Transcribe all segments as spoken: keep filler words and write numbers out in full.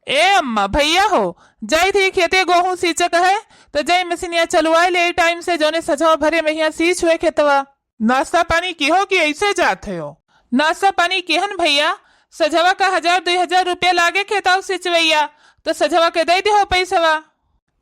ए अम्मा, भइया हो, जाइत ही खेते गोहूँ सींचक है, त जाई मशीनिया चलवाए ले टाइम से, जौने सझवा भरे महिया सींच हुए खेतवा। नाश्ता पानी किहो कि ऐसे जात हो? नाश्ता पानी किहन भइया, सझवा का हजार दुई हजार रुपया लागे खेताव सिंचवैया, त सझवा के दे दिहो पैसवा।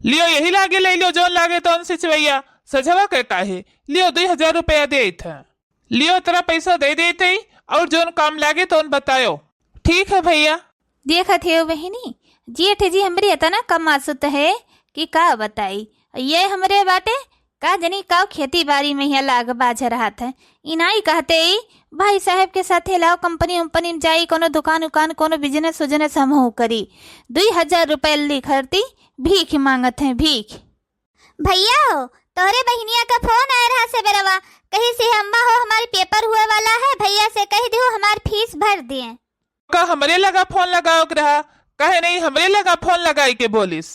लियो यही लागे ले लियो, जौन लागे तौन सिंचवैया, सझवा के काहे, लियो दुई हजार रुपया देत है। लियो तोरा पैसा दे देत है, और जौन काम लागे तौन बतायो। ठीक है भइया। देखत हो बहिनी, जेठ जी हमरे इतना कमासुत है कि का बताई। ये हमरे बाटे का जनी का खेती बारी महिया लाग बाझ रहत है। इनाई कहते ही भाई साहब के साथे लाओ कंपनी उम्पनी में जाई, कोनो दुकान उकान, कोनो बिजनेस उजनेस हमहू करी। दुई हजार रुपये लिखरती भीख मांगत हैं, भीख। भइया हो, तोहरे बहिनिया का फोन आए रहा सबेरवा, कही से अम्मा हो हमार पेपर हुए वाला है, भइया से कह दियो हमार फीस भर दिए। का हमरे लगा फोन लगावक रहा, काहे नहीं हमरे लगा फोन लगाई के बोलिस?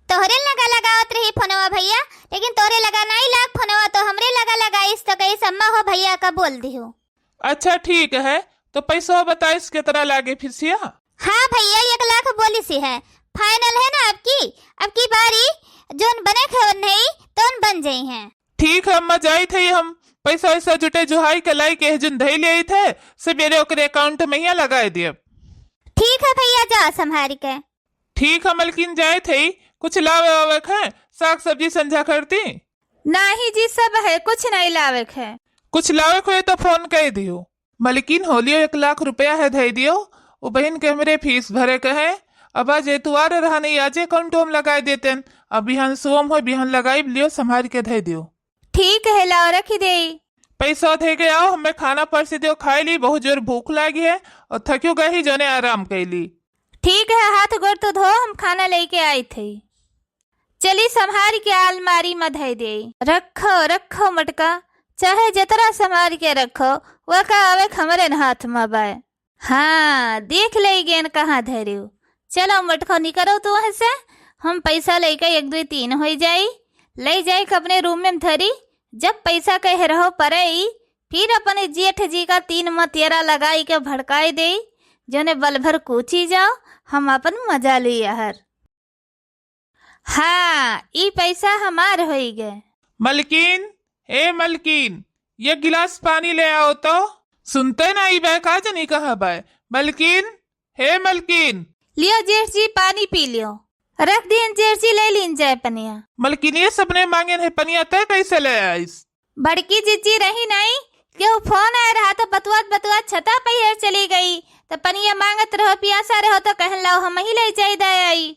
तोहरे लगा लगावत रही फोनवा भइया, लेकिन तोहरे लगा नहीं लाग फोनवा, तो हमरे लगा लगाइस तो कहिस अम्मा हो भइया का बोल दियो। अच्छा ठीक है, तो पैसा बताइस कितना लागे फीसिया? हाँ भइया, एक लाख बोलिस है, फाइनल है ना अब की, अब की बारी जौन बने खे नहीं तौन बन जाई हैं। ठीक है अम्मा, जाइत है हम, पैसा वैसा जुटे जुहाई के लाई के जौन धई ले आइत है, सबेरे ओकरे अकाउंट महिया लगाए दियब। ठीक है भइया, जा संभारी के। ठीक है मलकिन, जाइत है, कुछ लावे वावे के है, साग सब्जी संझा करती। नाही जी, सब है, कुछ नहीं लावे के है। कुछ लावे के होए तो फोन कर दियो। मलकिन हो लियो, एक लाख रुपया है, धई दियो। उ बहिन के हमरे फीस भरे के है। अब आज एतवार रहा नहीं, आजे अकाउंटो में लगाए देतेन। अब बिहान सोम हो, बिहान लगाई लियो, संभाल के धई दियो। ठीक है, लाओ रखी देई। पैसा धई के आओ, हमें खाना परसी दियो, खाई ली, बहुत जोर भूख लागी है और थकियो गई ही, जौने आराम कैली। ठीक है, हाथ गोड़ तो धो, हम खाना लेके आई थे। चली संभार के आलमारी में धई दे। रखो, रखो मटका, चाहे जतरा संभार के रखो, वह का आवे हमरे न हाथ में बाय। हाँ, देख ले गेन कहाँ धरियो। चलो मटका निकरो तू वहाँ से, हम पैसा लेके एक दो तीन हो जाई, ले जाई के अपने रूम में धरी। जब पैसा कहे रहो परे, फिर अपने जेठ जी का तीन मतेरा लगाई के भड़काई दे, जौने बल भर कूची जाओ, हम अपन मजा ली हर। हाँ, ई पैसा हमार होई गए। मलकिन, ए मलकिन, ये गिलास पानी ले आओ तो। सुनते ना ई बे, का जनी कहाँ बे? मलकिन, हे मलकिन। लियो जेठ जी, पानी पी लियो। रख दियन जेठ जी, ले लीन जाए पनिया। मलकिन, ये सबने मांगेन है पनिया, तय कैसे ले आइस? बड़की जिज्जी रही नहीं, केहू फोन आए रहा तो बतुआत बतुआत छता पहिए चली गई, तो पनिया मांगत रहो, पियासा रहो तो कहन लाओ हम ही ले जाई दे आई।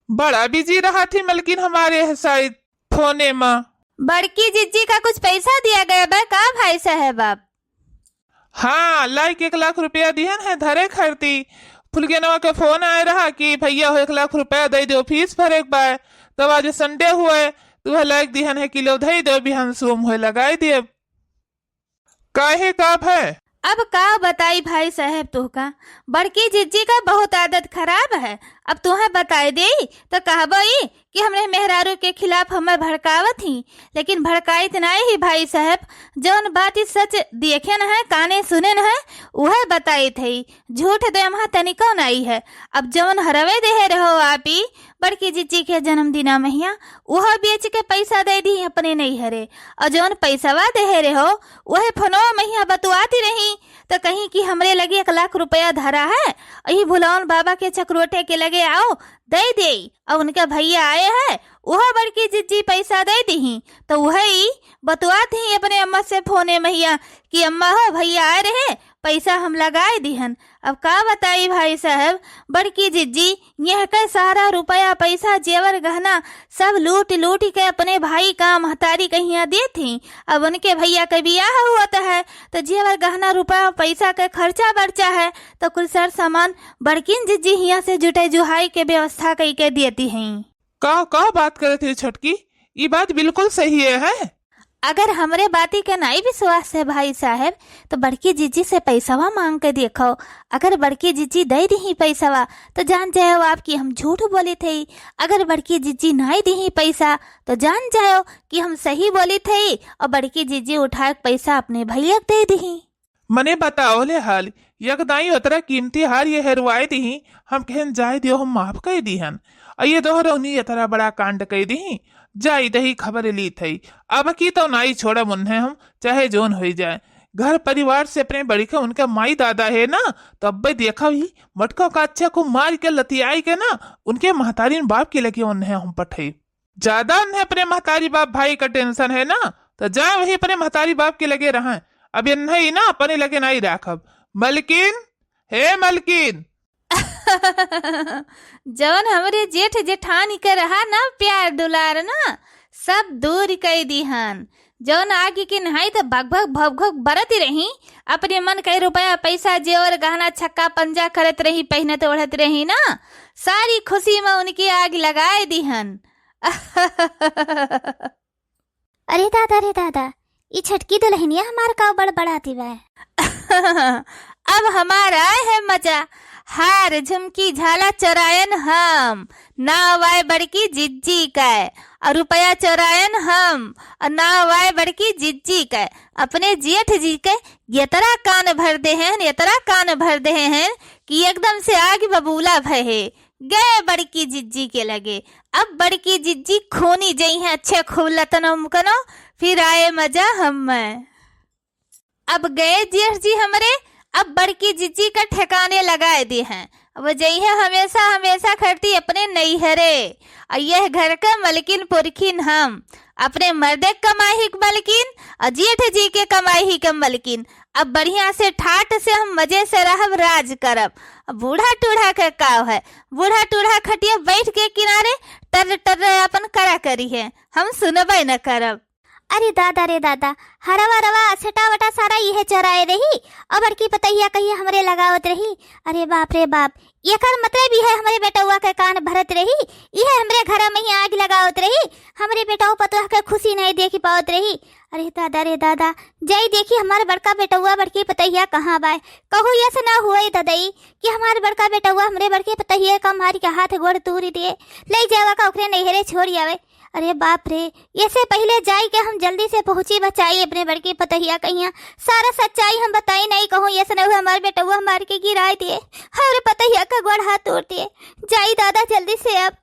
बड़ा बिजी रहा थी मलकिन हमारे है शायद फोने में। बड़की जिज्जी का कुछ पैसा दिया गया बा का भाई साहब आप? हाँ, लाइक एक लाख रुपया दिहन है धरे खरती। फुलगेनवा के फोन आए रहा कि भैया हो एक लाख रुपया दे दो फीस भरे के बा। तब आज संडे हुए, तो वह लाइक दिहन है किलो धई दो, बिहान सोम हुए लगाई देब। काहे का भय? अब का बताई भाई साहब तोहका, बड़की जिज्जी का बहुत आदत खराब है। अब तोहे बताए देई तो कहबो ई कि हमरे मेहरारू के खिलाफ हमें भड़कावत ही, लेकिन भड़काइत नाई ही भाई साहब। जौन बात ई सच देखे न है, काने सुने न है, उहे बताइत है। झूठ दे महा तनिको नाई है। अब जौन हरवे देहे रहो आप ई बड़की जिज्जी के जन्मदिना महिया, उहो बेच के पैसा दे दी अपने नैहरे। और जौन पैसवा देहे रहो, उहे फोनवा महिया बतुआती रही, तो कहीं कि हमरे लगे एक लाख रुपया धरा है, यही भुलावन बाबा के चकरोटे के लगे आओ, दे दे। और उनके भैया आए हैं, उहो बड़की जिज्जी पैसा दे दीही। तो उहे ई बतुआत ही अपने अम्मा से फोने महिया कि अम्मा हो, भैया आए रहे, पैसा हम लगाए दिहन। अब का बताई भाई साहब, बड़की जिज्जी यह के सारा रुपया, पैसा, जेवर, गहना सब लूट लूट के अपने भाई का महतारी के हियाँ देत ही। अब उनके भैया के बियाह होत है, तो जेवर, गहना, रुपया, पैसा के खर्चा बर्चा है, तो कुल सर सामान बड़किन जिज्जी हियाँ से जुटे जुहाई के व्यवस्था कई के देती हैं। का, का बात करत है छोटकी? ई बात बिल्कुल सही है, है? अगर हमरे बाती के नाई विश्वास है भाई साहब, तो बड़की जिज्जी से पैसवा मांग के देखो। अगर बड़की जिज्जी दे दीही पैसवा, तो जान जाओ आप कि हम झूठ बोली थे। अगर बड़की जिज्जी नाई दीही पैसा, तो जान जाओ कि हम सही बोली थे और बड़की जिज्जी उठा के पैसा अपने भैया के दे दीही। मने बताओ ले हाल, यकदाई ओतरा कीमती हार ये हेरवाए दिही, हम कहन जाए दियो, हम माफ कइ दिहन। अ ये दोहरौनी यतरा बड़ा कांड कइ दिही, जाई दही खबर ली थई। अब की तो नाई छोड़ब उन्हें हम, चाहे जोन होई जाए। घर परिवार से अपने बढ़िके उनके माई दादा है ना, तो अब्बे देखा ही मटको का अच्छे को मार के लतियाई के ना, उनके महतारी बाप के लगे उन्हें हम पठई। ज्यादा उन्हें अपने महतारी बाप भाई का tension है ना, तो जाए वही अपने महतारी बाप के लगे रहें। अब इन्हें ही ना अपने लगे नाई राखब। मलकिन, हे मलकिन। जवन हमरे जेठ जेठानी के रहा ना प्यार दुलार ना, सब दूर कइ दिहन। जवन आगी के नहाई त भग भग भग भग बरत रही, अपने मन के रुपया पैसा जेवर गहना छक्का पंजा करत रही, पहिनत ओढ़त रही ना, सारी खुशी में उनकी आग लगाए दिहन। अरे दादा रे दादा, ई छटकी दुलहिनिया हमार का बड़बड़ाती बा। अब हमार आए है मजा, हार झुमकी झाला चोरायन हम, नाव आए बड़की जिज्जी का, और रुपया चोरायन हम, और नाव आए बड़की जिज्जी का। अपने जेठ जी के यतरा कान भर देहे हैं, यतरा कान भर देहे हैं कि एकदम से आग बबूला भय है। गए बड़की जिज्जी के लगे। अब बड़की जिज्जी खूनी जइहें, अच्छे खूब लतनो मुकनो, फिर आए मजा हम्मे। अब गए जेठ जी हमरे, अब बड़की जिज्जी का ठिकाने लगाए दिहे हैं। अब जइहें हमेशा हमेशा खरती अपने नैहरे। और यह घर का मलकिन पुरखिन हम, अपने मर्दे के कमाई के मलकिन और जेठ जी के कमाई के मलकिन। अब बढ़िया से ठाट से हम मजे से रहब, राज करब। अब बूढ़ा टूढ़ा के काव है, बूढ़ा टूढ़ा खटिया बैठ के किनारे टर्र टर्र अपन करा करी है, हम सुनबे न करब। अरे दादा रे दादा, हरवा रवा असटा वटा सारा इहे चराए रही, और बड़की पतहिया कहिए हमरे लगावत रही। अरे बाप रे बाप, एकर मतलब इहे हमरे बेटउआ के कान भरत रही, इहे हमरे घर में ही आग लगावत रही, हमरे बेटऊ पतोह के खुशी नहीं देखी पावत रही। अरे दादा रे दादा, जाई देखी हमार बड़का बेटउआ बड़की पतहिया कहाँ बाय। कहू यस ना हुए ददई कि हमार बड़का बेटउआ हमरे बड़की पतहिया का मार के हाथ गोड़ तूर दिए, ले जावा का ओकरे नैहरे छोड़ आवे। अरे बाप रे, ऐसे पहिले जाई के हम जल्दी से पहुँची बचाई अपने बड़की पतहिया कहिया। सारा सच्चाई हम बताई नहीं कहूँ, यस न हुए हमार बेटउआ मार के गिराए दिए, हमरे पतहिया का गोड़ हाथ तोड़ दिए। जाई दादा जल्दी से अब।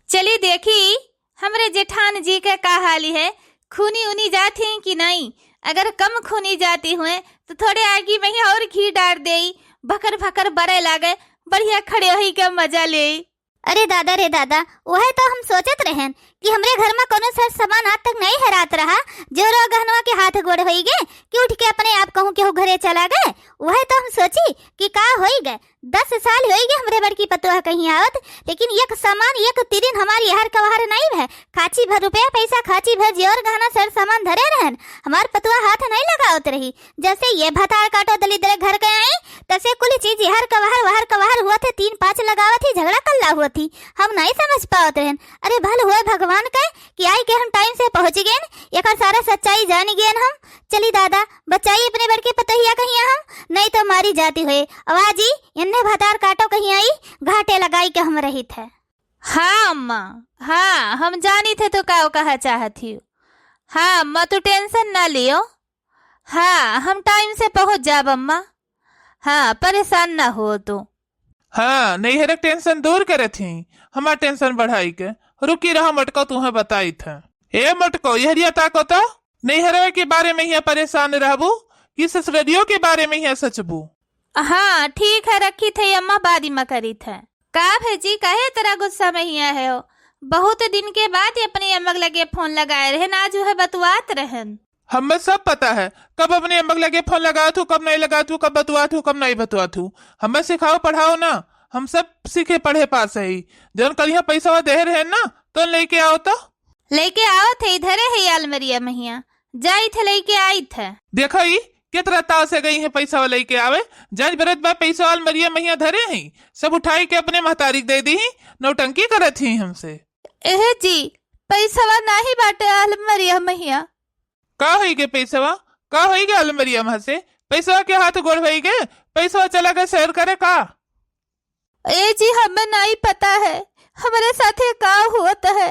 चली देखी हमरे जेठान जी के का हाली है, खूनी उनी जात ही कि नहीं। अगर कम खूनी जाती हुए तो थोड़े आगी में ही और घी डार देई, भकर भकर बरे लागे, बढ़िया खड़े होई के मजा लेई। अरे दादा रे दादा, वह तो हम सोचत रहेन कि हमरे घर में कोनो सर सामान आज तक नहीं हेरात रहा, जेवरवा गहनवा के हाथ गोड़ होई गे कि उठ के अपने आप कहूँ केहू घरे चला गए। वह तो हम सोची कि का होई गे, दस साल होई गे हमरे बड़की पतोह कहीं आवत, लेकिन एक सामान एक तिरिन हमारी हर कवहर नहीं है। खाची भर रुपया पैसा, खाची भर जेवर गहना सर सामान धरे रहन, हमार पतोह हाथ नहीं लगावत रही। जैसे ये भतार काटो दलिद्र घर के आई, तसे कुल चीज हर कवहर वहर कवहर हुआ थे, तीन पाँच लगावत ही, झगड़ा कल्ला हुआ थी, हम नहीं समझ पावत रहन। अरे भल हुए भगवान के कि आई के हम टाइम से पहुँच गेन, एकर सारा सच्चाई जान गेन हम। चली दादा, बचाई अपने बड़के पतोहिया कहिया हम, नहीं तो मारी जाती हुए। आवाजी, इन्ने भतार काटो कहीं आई, घाटे लगाई के हम रही थे। हाँ अम्मा, हाँ, हम जानी थे तो का कहा चाहत ही। हाँ अम्मा, तू टेंशन ना लियो। हाँ, हम टाइम से पहुँच जाब अम्मा। हाँ, परेशान ना हो तू। हाँ, नैहर के टेंशन दूर करत ही, हमार टेंशन बढ़ाई के। रुकी रहा मोटको, तुहें बताई थे। ए मोटको, यहरिया ताको तो, नैहरवे के बारे में हिया परेशान रहबू कि ससुररियो के बारे में हिया सोचबू? हाँ, ठीक है, रखी थे अम्मा, बाद में करी थे। का भैजी, काहे इतना गुस्सा में हिया है हो? बहुत दिन के बाद ये अपने अम्मा के लगे फोन लगाए रहे ना, जो है बतुआत रहन। हमें सब पता है, कब अपने अम्मा के लगे फोन लगावत हूँ, कब नहीं लगावत हूँ, कब बतुआत हूँ, कब नहीं बतुआत हूँ। हमें सिखाओ, पढ़ाओ ना, हम सब सीखे पढ़े पास है। जौन कल यहाँ पैसा दे रहे ना, तो लेके आओ तो। लेके आओ थे, इधरे है ये अलमरिया महिया, जाई थे लेके आई थे। देखा ई, कितना ताव से गई है पैसा लेके आवे, जान बरत बा पैसा अलमरिया महिया धरे हैं, सब उठाई के अपने महतारी के दे दी ही, नौटंकी करत ही हमसे। एहे जी, पैसवा नाही बाटे अलमरिया महिया। का होई गे पैसवा? का होई गे अलमरिया मह से? पैसवा के हाथ गोड़ होई गे? पैसवा चला गए सैर करे का? ए जी, हमें नहीं पता है, हमरे साथे का होत है,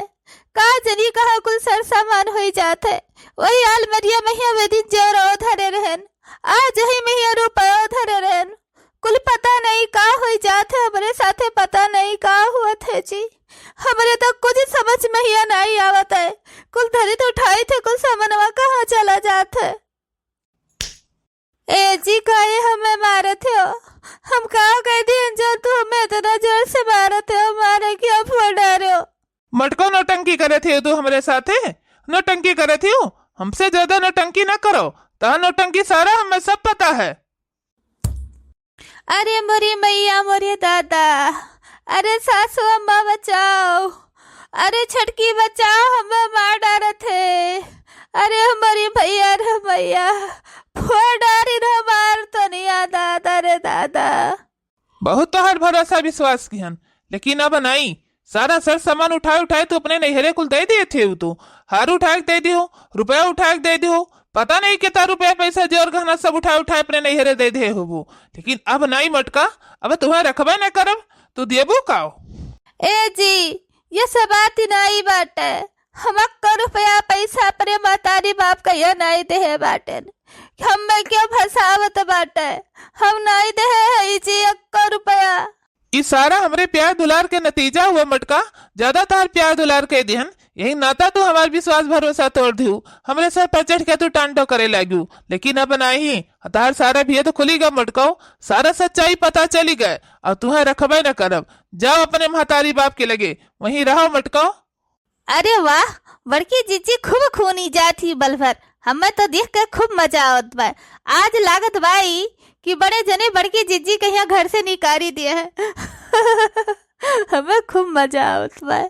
का जनी कहाँ कुल सर सामान होई जात है। वही अलमरिया महिया वे दिन जेवरवा धरे रहन, आज ही महिया रुपयो धरे रहेन। कुल पता नहीं का होई जात है हमरे साथे, पता नहीं का हुवत है जी। हमरे तो कुछ समझ महिया नहीं आवत है। कुल धरित उठाइत है, कुल समनवा कहाँ चला जात है? ए जी, काहे हमें मारत हो? हम का कह दिहन जो तू हमें इतना जोर से मारत हो, मारे के फोड़ डारे हो? मटको नौटंकी करे थे तू हमरे साथे? नौटंकी करे थे? हमसे ज्यादा नौटंकी ना करो, ता नौटंकी सारा हमें सब पता है। अरे मोरी मैया, मोरे दादा, अरे सासू अम्मा बचाओ, अरे छोटकी बचाओ, हमें मार डारत है। अरे हमारी भैया रे भैया, फोड़ डारी रे हमार तनिया दादा रे दादा। बहुत तोहार भरोसा विश्वास किहन, लेकिन अब नाई। सारा सर सामान उठाए उठाए तू अपने नैहरे कुल दे दिए थे तू। हार उठाए के दे दियो, रुपया उठाए के दे दियो, पता नहीं कितना रुपया पैसा जेवर गहना सब उठाए उठाए अपने नैहरे दे दिए होबू। लेकिन अब नाई मटका, अब तुम्हें रखबे न करब, तू देबू काओ? ए जी, ये सब बात ही नाई बाटे। हम अक्को रुपया पैसा अपने महतारी बाप कहिया नाई देहे बाटेन। हमें क्यों फंसावत बाटे? हम नाई देहे हई जी अक्को रुपया। ई सारा हमरे प्यार दुलार के नतीजा हुआ मटका। ज्यादा तार प्यार दुलार कह दिहन, यही नाता तू हमार विश्वास भरोसा तोड़ दिहू। हमरे सर पर चढ़ के तू टांटो करे लाग्यू, लेकिन अब नाही। तार सारा भेद खुली गा मटकाओ, सारा सच्चाई पता चली गए, और तुहें रखबे न करब। जाओ अपने महतारी बाप के लगे, वहीं रहो मटकाओ। अरे वाह, बड़की जिज्जी खूब खूनी जात ही बलभर। हमें तो देख के खूब मजा आवत बा। आज लागत बाई कि बड़े जने बड़की जिज्जी कहिया घर से निकारी दिए है। हमें खूब मजा आवत बा।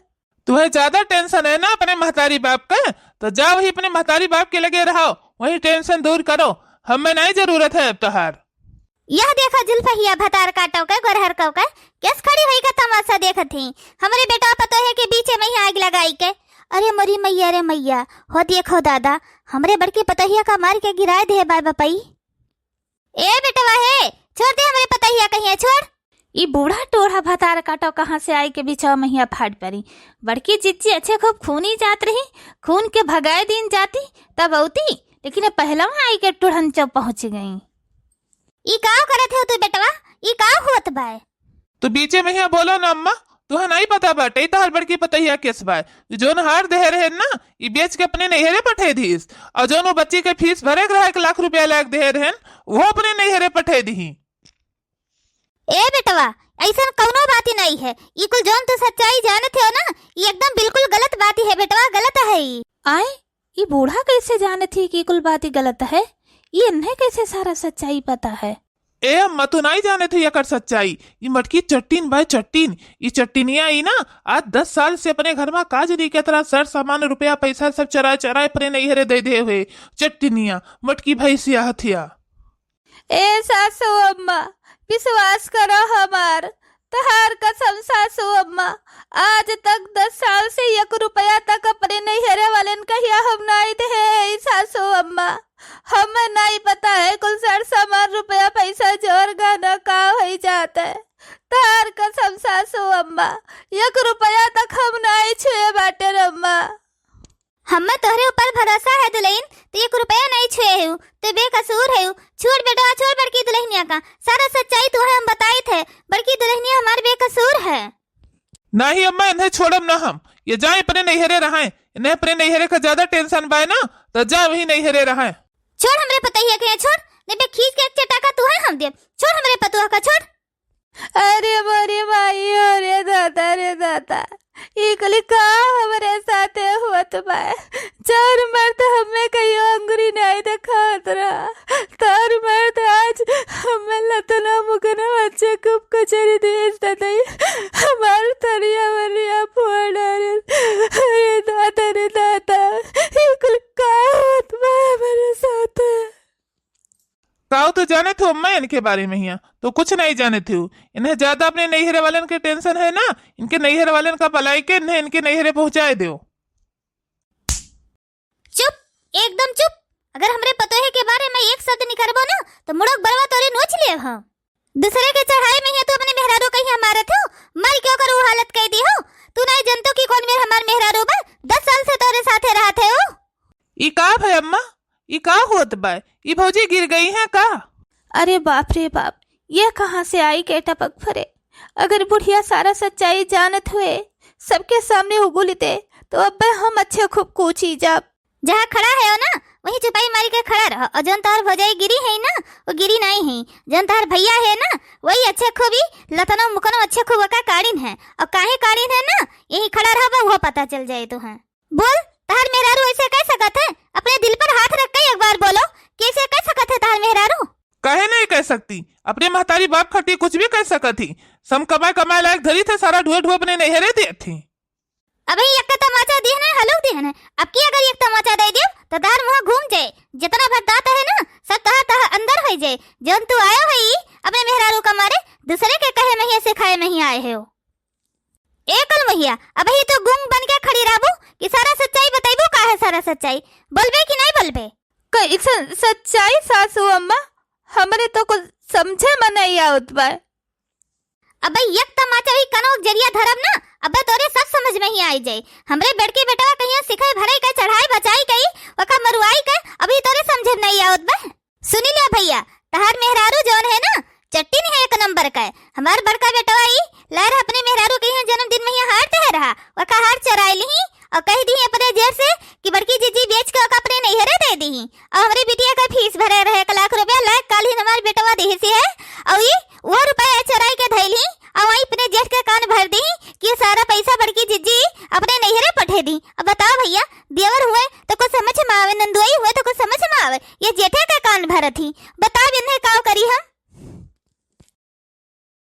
तुहें ज्यादा टेंशन है ना अपने महतारी बाप का, तो जाओ वही अपने महतारी बाप के लगे रहो, वही टेंशन दूर करो। हमें नहीं जरूरत है अब तोहार। यह देखा जुल्फहिया भतार काटो के, गोरहर कौ के, केस खड़ी होई के तमाशा देखत ही। हमरे बेटा पतो है कि बीचे में ही आग लगाई के। अरे मोरी मैया रे मैया, हो देखो दादा, हमरे बड़की पतोहिया का मार के गिराए दे बाय बपई। ए बेटवा हे, छोड़ दे हमरे पतोहिया कहिया, छोड़। ई बूढ़ा टोढ़ा भतार काटो कहाँ से आई के बिछवा महिया फाट परी। बड़की जिज्जी अच्छे खूब खूनी जात रही, खून के भगाए दीन जाती तब औती, लेकिन ये पहलवा आई के टुढ़न चौ पहुँच गई। ई का करत हो तू बेटवा? ई का होत बाय? तू बीचे में हिया बोलो ना अम्मा, तुहा नहीं पता बाटे, ई तहार बड़की पतोहिया केस बाय। तू जोन हार देहे रहेन ना, ई बेच के अपने नैहरे पठे दीस। और जोन वो बच्ची के फीस भरे के रहा, एक लाख रुपया लाग देहे रहेन, वो अपने नैहरे पठे दीही। ए बेटवा, ऐसन कौनो बात ही नहीं है। ई कुल जोन तू सच्चाई जानत हो ना, ई एकदम बिल्कुल गलत बात ही है बेटवा, गलत है ई। आए, ई बूढ़ा कैसे जानत ही कि कुल बात ही गलत है? ई इन्हें कैसे सारा सच्चाई पता है? ए अम्मा, तू नाई जानत ही एकर सच्चाई। ई मटकी चट्टीन भाई चट्टीन, ई चट्टिनिया ई ना आज दस साल से अपने घर में काज नहीं के तरह सर सामान रुपया पैसा सब चरा चरा अपने नैहरे दे दे हुए। चट्टिनिया, मटकी भैंसिया हथिया। ए सासू अम्मा, विश्वास करो हमार, तहार कसम सासू अम्मा, आज तक दस साल से एक रुपया तक अपने नैहरे वालेन कहिया हम नाई देहे हई सासू अम्मा। हमें नाई पता है कुल सर सामान रुपया पैसा जोर गहना का होई जात है। तहार कसम सासू अम्मा, एक रुपया तक हम नाई छुए बाटेन अम्मा। हम्मे तोहरे ऊपर भरोसा है दुलहिन, तू एक रुपया नहीं छुए हउ, तू बेकसूर हउ। छोड़ बेटवा, छोड़ बड़की दुलहिनिया का, सारा सच्चाई तोहे हम बताइत है। बड़की दुलहिनिया हमार बेकसूर है। नहीं अम्मा, इन्हें छोड़ब ना हम, ये जाए अपने नैहरे रहाए, इन्हें अपने नैहरे का ज्यादा टेंशन बाय ना, तो जा वही नैहरे रहाए। छोड़ हमरे पतोहिया के, छोड़, नहीं बे खींच के एक चटाका तोहे हम देब। छोड़ हमरे पतोह का, छोड़। अरे मोरी माई, अरे दादा रे दादा, ई कुल का हमरे साथे होत बा? चार मर्द हमें कहियो अंगुरी नाई देखात रहा, तार मर्द आज हमें लतना मुकना बच्चे खूब कचरी देस ददई, हमार तरिया वरिया फोड़ डारे। अरे दादा रे दादा, ई कुल का होत बा हमरे साथे? काऊ तो जाने थे अम्मा इनके बारे में हिया, तो कुछ नहीं जाने थे। इन्हें ज्यादा अपने नैहरे वालन के टेंशन है ना, इनके नैहरे वालन का बुलाई के इन्हें इनके नैहरे पहुंचाए दो। चुप, एकदम चुप। अगर हमरे पतोहे के बारे में एक शब्द निकरबो ना, तो मुड़क बरवा तोरे नोच लेब हम। दूसरे के चढ़ाई में हिया तू अपने मेहरारू कहिया मारत हो, मर के ओकर ऊ हालत कह दी हो। तू नहीं जनतो कि कौन मेर हमार मेहरारू बा, दस साल से तोरे साथे रहत है ऊ। ई का भय अम्मा, ई का होत बा? ई भौजी गिर गई हैं का? अरे बाप रे बाप, ये कहाँ से आई के टपक फरे? अगर बुढ़िया सारा सच्चाई जानत हुए सबके सामने उगुल दे, तो अब्बे हम अच्छे खूब कूची जाब। जहाँ खड़ा है हो ना, वहीं चुपाई मारी के खड़ा रहो। और जौन तोहर भौजाई गिरी है ना, वो गिरी नहीं है। जौन तोहर भैया है ना, वही अच्छे खूब ही लतनो मुकनो अच्छे खूब का काढ़िन है। और काहे काढ़िन है ना, यहीं खड़ा रहबा, वो पता चल जाए तो है। बोल, तोहर मेहरारू ऐसे कह सकत है? अपने दिल पर हाथ रख के एक बार बोलो कि ऐसे कह सकत है तोहर मेहरारू? काहे नहीं कह सकती? अपने महतारी बाप खातिर कुछ भी कह सकत ही। सब कमाए कमाए लायक धरी थे, सारा ढुए ढुए अपने नैहरे दिए थे। अबे एक तमाचा दिहन है, हलुक दिहन है। अब की अगर एक तमाचा दे दियो, तो तोहर मुँह घूम जाए। जितना भर दांत है ना, सब तोहर तोहर अंदर हो जाए। जौन तू आयो है ई अपने मेहरारू का मारे, दूसरे के कहे में ही सिखाए में ही आए हो। ए कलमहिया, अबही तू गूंग बन के खड़ी रहबू कि सारा सच्चाई बतैबू? का है सारा सच्चाई, बोलबे कि नहीं बोलबे? कैसन सच्चाई सासू अम्मा, हमरे तो कुछ समझे में नहीं आवत बा। अबे एक तमाचा ही कनो जरिया धरब ना, अबे तोरे सब समझ में ही आई जाए। हमरे बड़के बेटवा कहिया सिखाई भराई के चढ़ाई बचाई गई, ओका मरुआई के अभी तोरे समझे में नहीं आवत बा। सुनी लिया भैया, तहार मेहरारू जौन है ना, चट्टिन है एक नंबर का। हमार बड़का बेटवा ई लाए रहा अपने मेहरारू के यहाँ जन्मदिन में यहाँ हार दे रहा, ओका हार चोराए लिही और कह दी अपने जेब से कि बड़की जीजी बेच के ओका अपने नैहरे दे दी और हमरे बिटिया का फीस भरे रहे एक लाख रुपया, लाए काल ही हमार बेटवा देहे से है और ई वो रुपया चोराई के धैली और वहीं अपने जेठ के कान भर दी कि सारा पैसा बड़की जीजी अपने नैहरे पठे दी। अब बताओ भैया, देवर हुए तो कुछ समझ में आवे, नंदुआई हुए तो कुछ समझ में आवे, ये जेठे के कान भरत ही। बताओ इन्हें काव करी हम?